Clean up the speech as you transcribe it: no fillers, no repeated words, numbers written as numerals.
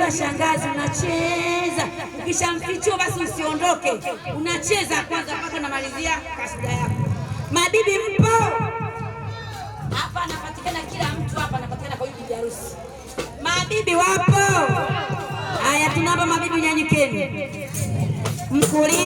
Unafichuliwa shangazi, unacheza. Ukishamfichua basi usiondoke, unacheza kwanza mpaka unamalizia kasida yako. Mabibi mpo hapa? Anapatikana kila mtu hapa, anapatikana kwa bibi harusi. Mabibi wapo? Haya, tunaomba mabibi nyanyukeni, mkulima.